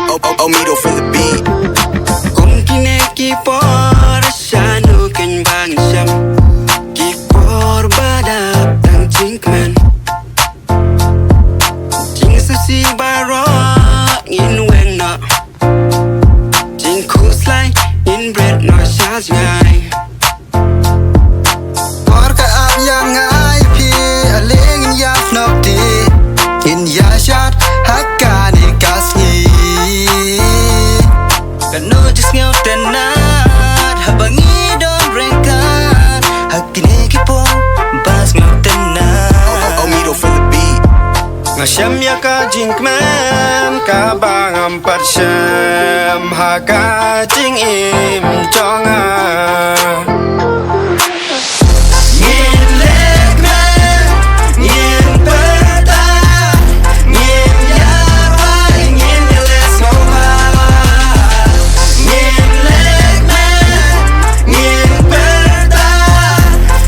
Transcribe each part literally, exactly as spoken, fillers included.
Oh, oh, oh, Mido for the beat. Kum kine ki por shano ken bang sham. Ki por ba dap tang jingkmen. Jingsngewsih baroh ngin weng noh. Jingkhuslai ngin bret noh sha jngai. Por ka ap ïa nga ïa phi, ale ngin ïa pynlong te. Ngin ïa shad ha kane ka sngi. Kano jingsngew tynnat haba ngi don ryngkat ha kine ki por ba sngewtynnat. Oh, oh, oh, Mido for the beat. Nga shem ïa ka jingkmen kaba ngam pat shem ha ka jingim jong nga. Ngin leh kmen, ngin pyrta, ngin ïarwai, ngin ïaleh sngewbha. Ngin leh kmen, ngin pyrta,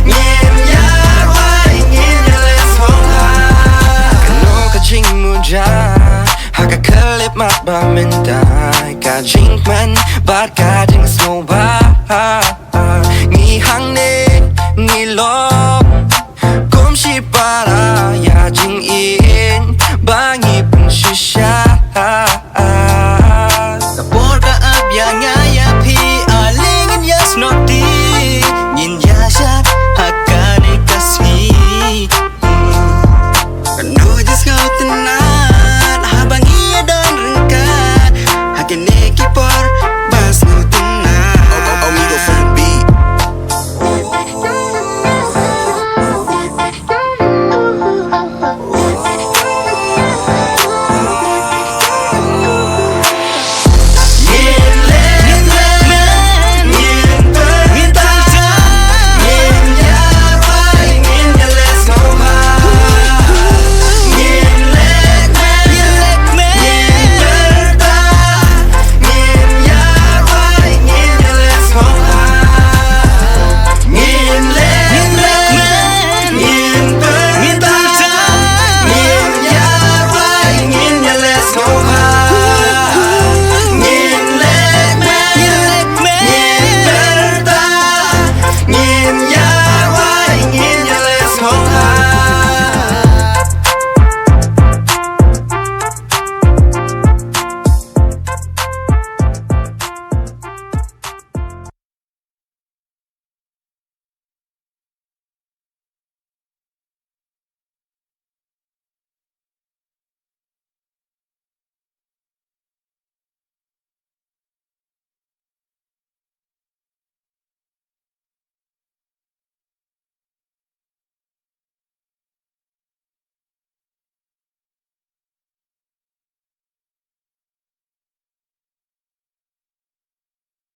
ngin ïarwai, ngin ïaleh sngewbha. Kano ka jingmuja ha ka khyllipmat ba mynta, ka jingkmen bad ka jingsngewbha. Ngi hangne ngi long kum shipara ïa jingim ba